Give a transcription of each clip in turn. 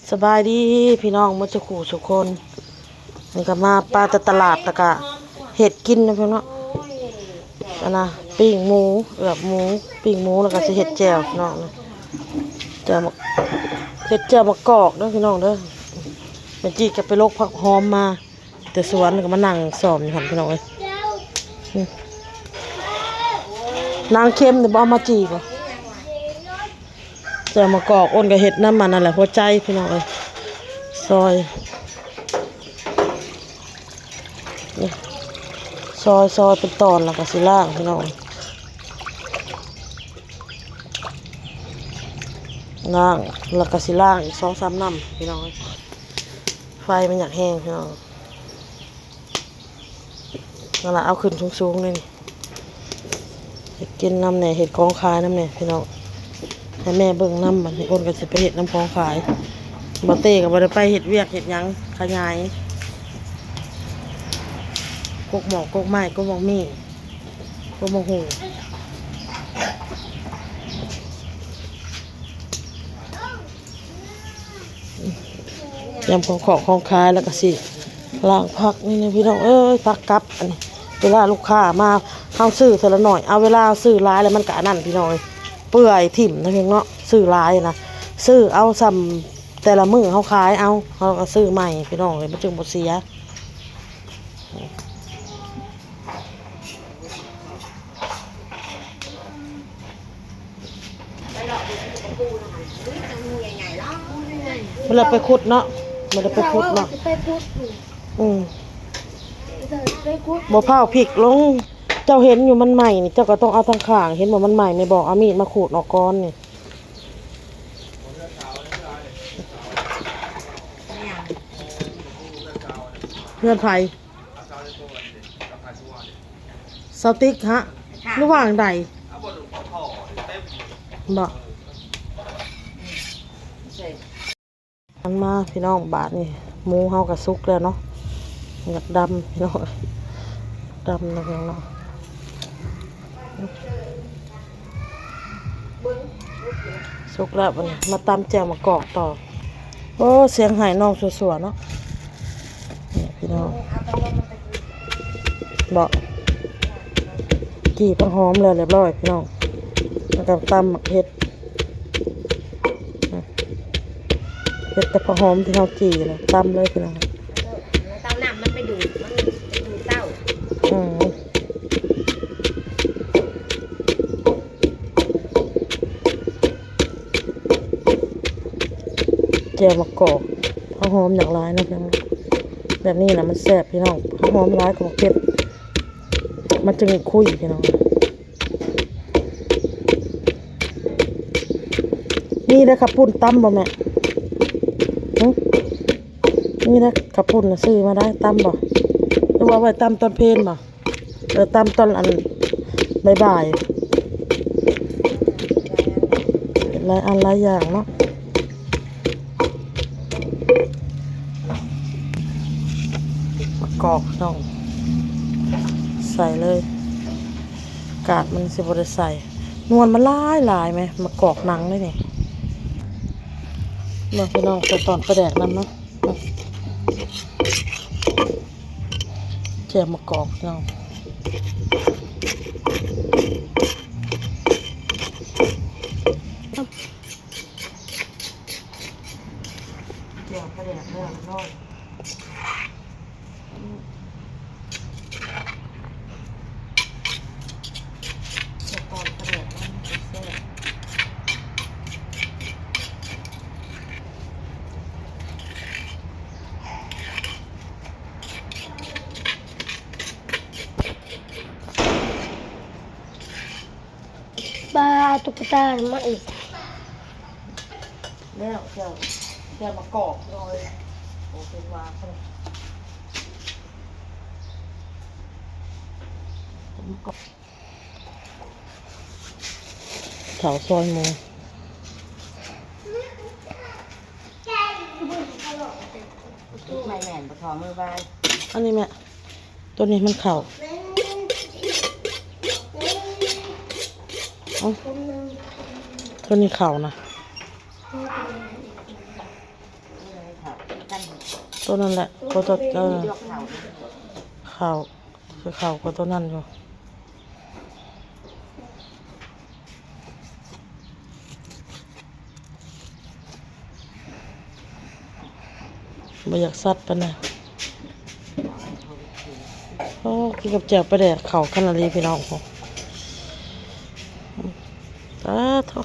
ສະບາຍດີພີ່ນ້ອງໝົດສູ່ຄູ່ສູ່ຄົນ. ນີ້ກໍມາປາແຕ່ຕະຫຼາດ ແລ້ວກໍເຮັດກິນເນາະພີ່ນ້ອງເນາະ. ອັນນະ ປີ້ງໝູ ເອືອບໝູ ປີ້ງໝູ ແລ້ວກໍຊິເຮັດແຈ່ວພີ່ນ້ອງ. ແຈ່ວໝາກ ເຮັດແຈ່ວໝາກກອກເດີພີ່ນ້ອງເດີ. ແມ່ຈີກກໍໄປຫຼົກຜັກຫອມມາແຕ່ສວນ ກໍມານັ່ງຊ້ອມຢູ່ຫັ້ນພີ່ນ້ອງເອີຍ. ອືມ ນາງເຄັມນີ້ບໍ່ເອົາມາຈີ່ບໍ່? ແຈ່ວໝາກກອກ ອ້ນກໍເຮັດນຳອັນນັ້ນແຫຼະ ຫົວໃຈພີ່ນ້ອງເອີຍ. ຊອຍ ນີ້ ຊອຍ ຊອຍເປັນຕອນ ແລ້ວກໍຊິລ້າງພີ່ນ້ອງ. ລ້າງ ແລ້ວກໍຊິລ້າງອີກສອງສາມນ້ຳພີ່ນ້ອງເອີຍ. ໄຟມັນຢາກແຮງພີ່ນ້ອງ. ນັ້ນລະ ເອົາຂຶ້ນສູງໆເລີຍນີ້. ເຮັດກິນນຳແດ່ ເຮັດຂອງຂາຍນຳແດ່ພີ່ນ້ອງ. ໃຫ້ແມ່ເບິ່ງນຳ ບັດນີ້ອ້ນກໍຊິໄປເຮັດນຳຂອງຂາຍ. ບໍ່ເຕ້ກໍບໍ່ໄດ້ໄປເຮັດວຽກເຮັດຫຍັງ ຂະຫຍາຍ ກົກໝໍ້ ກົກໄມ້ ກົກໝາກມີ້ ກົກໝາກຫຸ່ງ. ຕຽມຂອງຂອງຂາຍ ແລ້ວກໍຊິລ້າງຜັກນີ້ນະພີ່ນ້ອງເອີຍ. ຜັກກັບ ອັນນີ້ ເວລາລູກຄ້າມາ ເຮົາຊື້ເທື່ອລະໜ້ອຍ ເອົາ ເວລາເຮົາຊື້ຫຼາຍແລ້ວມັນກໍອັນນັ້ນພີ່ນ້ອງເອີຍ ເປື່ອຍຖິ້ມນະພີ່ນ້ອງເນາະ. ຊື້ຫຼາຍນະ ຊື້ເອົາຊ່ຳແຕ່ລະມື້ເຮົາຂາຍເອົາ ເຮົາກໍຊື້ໃໝ່ພີ່ນ້ອງເອີຍ ມັນຈຶ່ງບໍ່ເສຍ. ເວລາໄປຂຸດເນາະ ເວລາໄປຂຸດເນາະ. ອືມ ບໍ່ພ້າວພິກລົງ. ເຈົ້າເຫັນຢູ່ມັນໄໝ້ນີ້ ເຈົ້າກໍຕ້ອງເອົາທາງຂ້າງ ເຫັນບໍ່ມັນໄໝ້ແມ່ນບໍ່? ເອົາມີດມາຂູດອອກກ່ອນນີ້. ເຮືອນໃຜ? ສາວຕິກຫະ ຫຼືວ່າໃດບໍ່? ອັນມາພີ່ນ້ອງ ບາດນີ້ໝູເຮົາກໍສຸກແລ້ວເນາະ. ຢາກດຳພີ່ນ້ອງ ດຳນະພີ່ນ້ອງເນາະ. ສຸກແລ້ວ ບັດນີ້ມາຕຳແຈ່ວໝາກກອກຕໍ່. ໂອ້ ສຽງໄຫ້ນ້ອງຊົ່ວໆເນາະ ນີ້ພີ່ນ້ອງ. ເບາະ ຈີ່ຜັກຫອມແລ້ວລຽບຮ້ອຍພີ່ນ້ອງ ແລ້ວກໍຕຳໝາກເຜັດ ເຜັດກັບຜັກຫອມທີ່ເຮົາຈີ່ນະ ຕຳເລີຍພີ່ນ້ອງ. ເຕົ້ານ້ຳມັນໄປດູດ ມັນໄປດູດເຕົ້າ. ອືມ ແຈ່ວໝາກກອກ ເຮົາຫອມຢາກຫຼາຍເນາະພີ່ນ້ອງ. ແບບນີ້ນະມັນແຊບພີ່ນ້ອງ ເຮົາຫອມຫຼາຍກວ່າໝາກເຜັດ ມັນຈຶ່ງຂຸ້ຍພີ່ນ້ອງ. ມີໄດ້ເຂົ້າປຸ້ນຕຳບໍ່ແມ່? ຫຶ? ມີໄດ້ເຂົ້າປຸ້ນນະ ຊື້ມາໄດ້ຕຳບໍ່? ຫຼືວ່າໄວ້ຕຳຕອນເພນບໍ່? ເອີ ຕຳຕອນອັນບ່າຍໆ ເຮັດຫຼາຍອັນຫຼາຍຢ່າງເນາະ. ໝາກກອກພີ່ນ້ອງ ໃສ່ເລີຍ ກາດມັນຊິບໍ່ໄດ້ໃສ່ ນວນມັນຫຼາຍໆແມະ ໝາກກອກໜັງເດ້ນີ້. ເບິ່ງພີ່ນ້ອງ ໃສ່ຕອນປາແດກນຳເນາະ. ແຈ່ວໝາກກອກເນາະ ແຈ່ວປາແດກເນາະ. ປາຕຸກກະຕາມາອີກແລ້ວ. ແຈ່ວ ແຈ່ວໝາກກອກເນາະ. ໂອ້ ເປັນວ່າ ເຖົ້າຊອຍໝູ. ໄມ້ແມ່ນບໍ່ ເຖົ້າມືບາຍ. ອັນນີ້ແມ່ ຕົວນີ້ມັນເຂົ້າ. ເອົ້າ ຕົວນີ້ເຂົ້ານະ. ຕົວນັ້ນແຫຼະ ຕົວ ຕົວ ເອີ ເຂົ້າ ຄືເຂົ້າກວ່າຕົວນັ້ນຢູ່. ບໍ່ຢາກສັດປານໃດ. ໂອ້ ກິນກັບແຈ່ວປາແດກເຂົ້າກັນອີ່ຫຼີພີ່ນ້ອງ. ໂອ້ ສາທຸ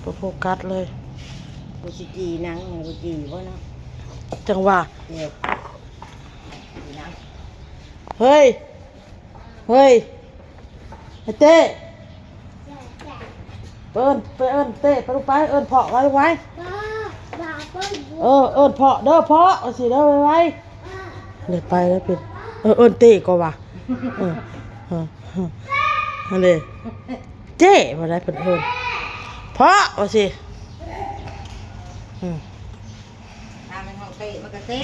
ບໍ່ໂຟກັສເລີຍ. ກູຊິຈີ່ໜັງ ກູຈີ່ບໍ່ເນາະ ຈັ່ງວ່າ. ເອີ ເຮີ້ຍ ເຮີ້ຍ ໄອ້ເຕ້ ເອີ້ນ ໄປເອີ້ນເຕ້ ໄປລູກໄປ ເອີ້ນພໍ່ໄວ້ ໄວ. ເອີ ເອີ້ນພໍ່ເດີ ພໍ່ ວ່າຊີ້ເດີ ໄວໆ. ເດີໄປແລ້ວເປັນ ເອີ ເອີ້ນເຕ້ກໍວ່າ ເອີ ເອີ ເອີ ຫັ້ນເດ້ ເຈ້ ວ່າໄດ້ເພິ່ນເອີ້ນ ພໍ່ ວ່າຊີ້. ອືມ ຖ້າມັນຮ້ອງເຕ້ ມັນກໍເຕ້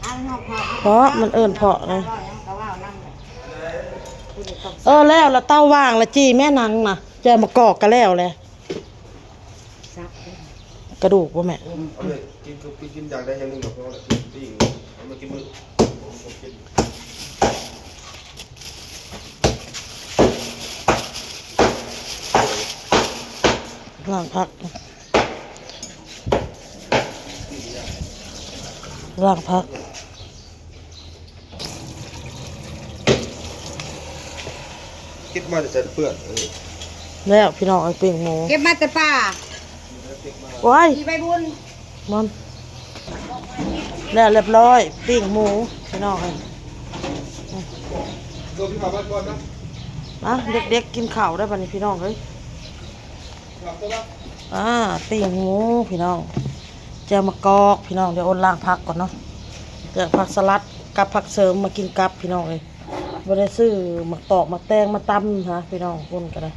ຖ້າມັນຮ້ອງພໍ່ ເພາະມັນເອີ້ນເພາະນະ. ເອີ ແລ້ວລະ ເຕົາວ່າງລະ ຈີ່ແມ່ ໜັງນະ ແຈ່ວໝາກກອກກະແລ້ວແຫຼະ. ສັບ ກະດູກບໍ່ແມ່? ເອົາເລີຍ ກິນ ກິນ ກິນຢ່າງໃດຢ່າງໜຶ່ງກໍພໍລະ ປີ້ງ ເອົາມາກິນມື້ ລ້າງຜັກ ລ້າງຜັກ. ເກັບມາແຕ່ໃສເປື້ອນ ເອີ ແລ້ວພີ່ນ້ອງເອີຍ ປີ້ງໝູ ເກັບມາແຕ່ປ່າ ໂອ້ຍ ມີໃບບຸນ ມັນ ແລ້ວລຽບຮ້ອຍ ປີ້ງໝູພີ່ນ້ອງເອີຍ. ມາ ເດັກໆ ກິນເຂົ້າໄດ້ບັດນີ້ພີ່ນ້ອງເອີຍ. ອ່າ ປີ້ງໝູພີ່ນ້ອງ ແຈ່ວໝາກກອກພີ່ນ້ອງ. ດຽວອົນລ້າງຜັກກ່ອນເນາະ ແລ້ວຜັກສະຫຼັດກັບຜັກເສີມມາກິນກັບພີ່ນ້ອງເອີຍ. ບໍ່ໄດ້ຊື້ໝາກຕອກໝາກແຕງມາຕຳນະພີ່ນ້ອງ ອົນກໍໄດ້.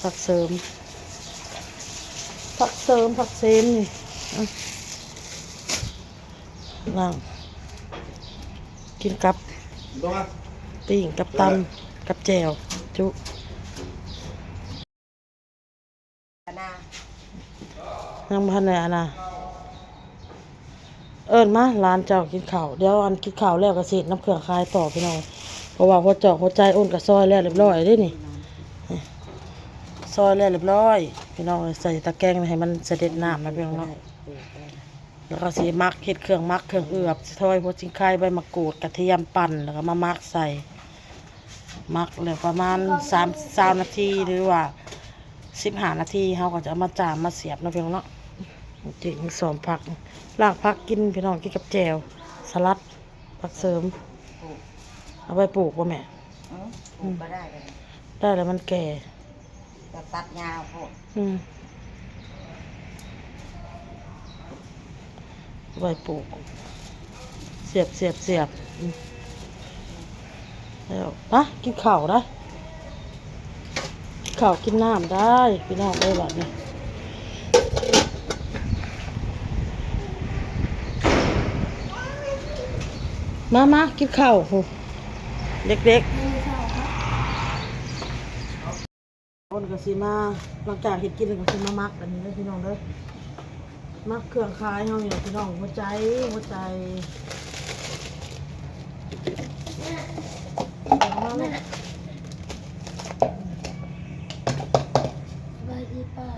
ຜັກເສີມ ຜັກເສີມ ຜັກເສມນີ້ ອ່ະ ລ້າງ ກິນກັບ ປີ້ງກັບຕຳ ກັບແຈ່ວຈຸ. ຍັງບໍ່ທັນໄດ້ອັນນະ ເອີ້ນມາຫຼານເຈົ້າກິນເຂົ້າ. ດຽວອັນກິນເຂົ້າແລ້ວກໍຊິເຮັດນ້ຳເຄື່ອງຂາຍຕໍ່ພີ່ນ້ອງ ເພາະວ່າຫົວຈອກຫົວໃຈອົນກໍຊອຍແລ້ວລຽບຮ້ອຍເດ້ນີ້ ຊອຍແລ້ວລຽບຮ້ອຍພີ່ນ້ອງ. ໃສ່ຕະແກງໃຫ້ມັນສະເດັດນ້ຳນະພີ່ນ້ອງເນາະ. ແລ້ວກໍຊິໝັກ ເຮັດເຄື່ອງໝັກເຄື່ອງເອືອບ ຊິຊອຍຫົວຊິງໄຄ ໃບມະກູດ ກະທຽມ ປັ່ນ ແລ້ວກໍມາໝັກໃສ່. ໝັກແລ້ວປະມານສາມ ຊາວນາທີ ຫຼືວ່າສິບຫ້ານາທີ ເຮົາກໍຈະເອົາມາຈາມມາສຽບເນາະພີ່ນ້ອງເນາະ. ຈິງສອມຜັກ ລ້າງຜັກກິນພີ່ນ້ອງ ກິນກັບແຈ່ວ ສະຫຼັດ ຜັກເສີມ ເອົາໄວ້ປູກບໍ່ແມ່? ອືມ ປູກກໍໄດ້ ໄດ້ແລ້ວມັນແກ່ ແຕ່ຕັດຍາວໂພດ. ອືມ ໄວ້ປູກ ສຽບ ສຽບ ສຽບ. ອືມ ແລ້ວ ມາ ກິນເຂົ້າໄດ້ ກິນເຂົ້າກິນນ້ຳໄດ້ພີ່ນ້ອງເອີຍ. ບັດນີ້ ມາ ມາ ກິນເຂົ້າພຸ້ນ ເດັກໆ. ເພິ່ນກໍຊິມາ ຫຼັງຈາກເຮັດກິນແລ້ວກໍຊິມາໝັກອັນນີ້ເດີພີ່ນ້ອງເດີ ໝັກເຄື່ອງຂາຍເຮົານີ້ແຫຼະພີ່ນ້ອງ. ຫົວໃຈ ຫົວໃຈ ມາແມ່ ສະບາຍດີປ້າ.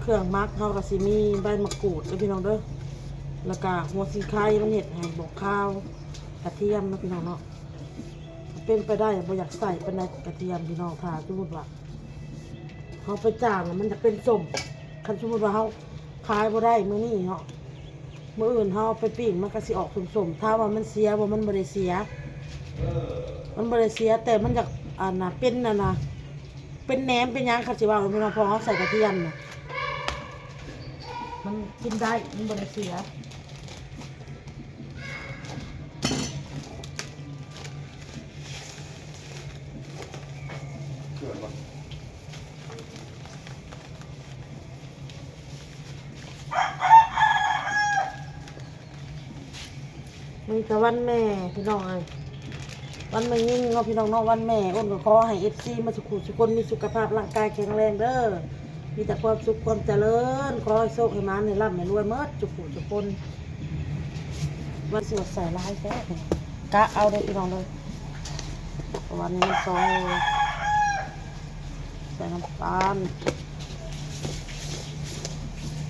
ເຄື່ອງໝັກເຮົາກໍຊິມີໃບມະກູດເດີພີ່ນ້ອງເດີ ແລ້ວກະຫົວສີໄຄ ມັນເຮັດໃຫ້ບໍ່ຄາວ ກະທຽມເນາະພີ່ນ້ອງເນາະ. ເປັນໄປໄດ້ບໍ່ຢາກໃສ່ປານໃດກະທຽມພີ່ນ້ອງ ຖ້າສົມມຸດວ່າເຮົາໄປຈ້າງແລ້ວມັນຈະເປັນສົ້ມ. ຄັນສົມມຸດວ່າເຮົາຂາຍບໍ່ໄດ້ມື້ນີ້ເນາະ ມື້ອື່ນເຮົາເອົາໄປປີ້ງ ມັນກໍຊິອອກສົ້ມໆ. ຖາມວ່າມັນເສຍບໍ່? ມັນບໍ່ໄດ້ເສຍ ມັນບໍ່ໄດ້ເສຍ ແຕ່ມັນຢາກ ອັນນ່າ ເປັນ ອັນນ່າ ເປັນແໜມເປັນຫຍັງ ຄັນຊິເວົ້າພີ່ນ້ອງ ເພາະເຮົາໃສ່ກະທຽມນະ ມັນກິນໄດ້ ມັນບໍ່ໄດ້ເສຍ. ເກືອບໍ່? ມີແຕ່ວັນແມ່ພີ່ນ້ອງເອີຍ ວັນແມ່ຍິງເນາະພີ່ນ້ອງເນາະ ວັນແມ່ ອ້ນກໍຂໍໃຫ້ເອັຟຊີໝົດສູ່ຜູ້ສູ່ຄົນມີສຸຂະພາບຮ່າງກາຍແຂງແຮງເດີ ມີແຕ່ຄວາມສຸກຄວາມຈະເລີນ ຂໍໃຫ້ໂຊກໃຫ້ໝານ ໃຫ້ລ່ຳໃຫ້ລວຍໝົດສູ່ຜູ້ສູ່ຄົນ. ວ່າຊິໃສ່ຫຼາຍແທ້ ກະເອົາເດີພີ່ນ້ອງເດີ ເພາະວ່ານີ້ມັນສອງໂລ. ໃສ່ນ້ຳຕານ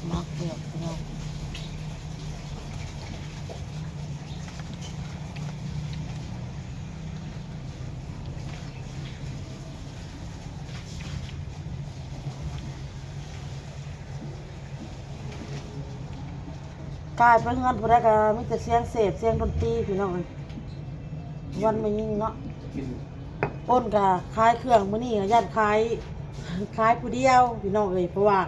ໝາກເຜືອກພີ່ນ້ອງ ກາຍໄປເຮືອນຜູ້ໃດກໍມີແຕ່ສຽງເສບ ສຽງດົນຕີພີ່ນ້ອງເອີຍ ວັນແມ່ຍິງເນາະ. ອ້ນກໍຂາຍເຄື່ອງ ມື້ນີ້ກໍຢ້ານຂາຍ ຂາຍຜູ້ດຽວພີ່ນ້ອງເອີຍ ເພາະວ່າ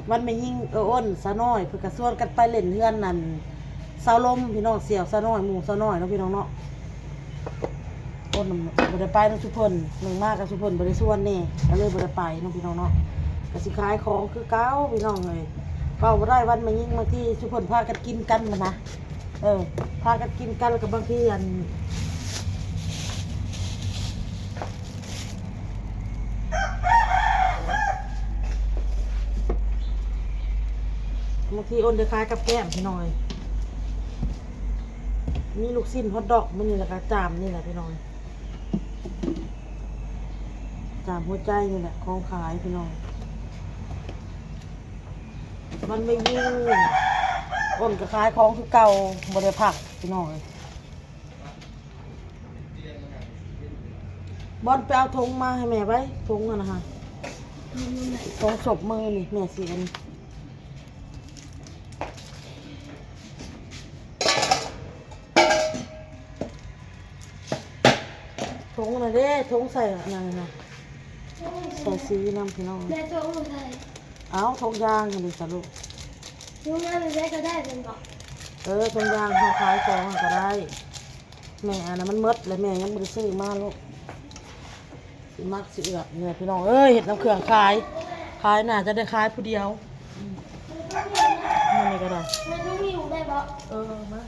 ວັນແມ່ຍິງ ເອີ ອ້ນ ສາວນ້ອຍ ເພິ່ນກໍຊວນກັນໄປຫຼິ້ນເຮືອນນັ້ນ ສາວລົມພີ່ນ້ອງ ສ່ຽວສາວນ້ອຍ ໝູ່ສາວນ້ອຍເນາະພີ່ນ້ອງເນາະ. ອ້ນບໍ່ໄດ້ໄປນຳຊຸເພິ່ນ ໜຶ່ງມາກໍຊຸເພິ່ນບໍ່ໄດ້ຊວນແດ່ ກໍເລີຍບໍ່ໄດ້ໄປເນາະພີ່ນ້ອງເນາະ. ກໍຊິຂາຍຂອງຄືເກົ່າພີ່ນ້ອງເອີຍ ເວົ້າບໍ່ໄດ້ ວັນແມ່ຍິງ ບາງທີຊຸເພິ່ນພາກັນກິນກັນຫັ້ນນະ ເອີ ພາກັນກິນກັນ ແລ້ວກໍບາງທີອັນ ບາງທີອ້ນໄດ້ຂາຍກັບແກ້ມພີ່ນ້ອງເອີຍ ມີລູກຊິ້ນ ຮອດດອກ ມື້ນີ້ ແລ້ວກໍຈາມນີ້ແຫຼະພີ່ນ້ອງ ຈາມຫົວໃຈນີ້ແຫຼະ ຂອງຂາຍພີ່ນ້ອງ. ມັນໄປຍິງ ອ້ນກໍຂາຍຂອງຄືເກົ່າ ບໍ່ໄດ້ພັກພີ່ນ້ອງເອີຍ. ບອນໄປເອົາຖົງມາໃຫ້ແມ່ໄວ້ ຖົງຫັ້ນນະ ຖົງສົບມື້ນີ້ ແມ່ຊິອັນ ຖົງນະເດ້ ຖົງໃສ່ອັນນັ້ນນະ ໃສ່ສີນຳພີ່ນ້ອງ. ແມ່ຖົງໃສ່ ເອົາຖົງຢາງຫັ້ນເດ້ສະລູກ ຖົງຢາງໃດກໍໄດ້ແມ່ນບໍ່? ເອີ ຖົງຢາງເຮົາຂາຍຂອງຫັ້ນກໍໄດ້. ແມ່ອັນນັ້ນມັນໝົດແລ້ວ ແມ່ຍັງບໍ່ໄດ້ຊື້ມາລູກ ຊິໝັກຊິເອືອບນີ້ແຫຼະພີ່ນ້ອງເອີຍ ເຮັດນຳເຄື່ອງຂາຍ ຂາຍໜ້າຈະໄດ້ຂາຍຜູ້ດຽວ ອືມ ມື້ນີ້ກໍໄດ້ ແມ່ຕ້ອງຫິ້ວໄດ້ບໍ່? ເອີ ມາ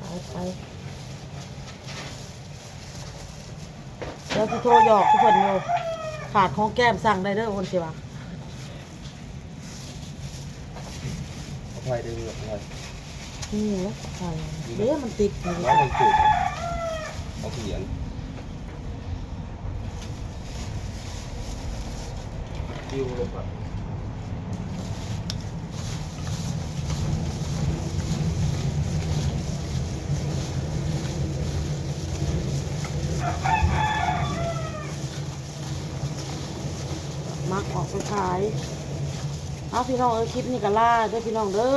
ໄປ ໄປ ດຽວຊິໂທຫຍອກເພິ່ນຢູ່ ຂາດຂອງແກ້ມສັ່ງໄດ້ເດີ ເພິ່ນຊິວ່າ ເອົາໄຟໄດ້ເລີຍ ເອົາໄຟ ນີ້ແຫຼະ ໄຟ ເດ້ ມັນຕິດຢູ່ ມາໃຫ້ຈຸດ ເອົາຂຽນ ໝັກອອກໄປຂາຍ. ເອົາ ພີ່ນ້ອງເອີຍ ຄລິບນີ້ກໍລາເດີພີ່ນ້ອງເດີ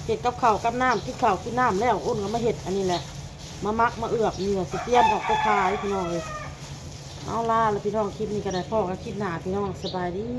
ເຮັດກັບເຂົ້າກັບນ້ຳ ກິນເຂົ້າກິນນ້ຳແລ້ວ ອ້ນກໍມາເຮັດອັນນີ້ແຫຼະ ມາໝັກມາເອືອບນີ້ແຫຼະ ຊິຕຽມອອກໄປຂາຍພີ່ນ້ອງເອີຍ. ເອົາ ລາລະພີ່ນ້ອງ ຄລິບນີ້ກໍໄດ້ ພໍ້ກັນຄລິບໜ້າພີ່ນ້ອງ ສະບາຍດີ.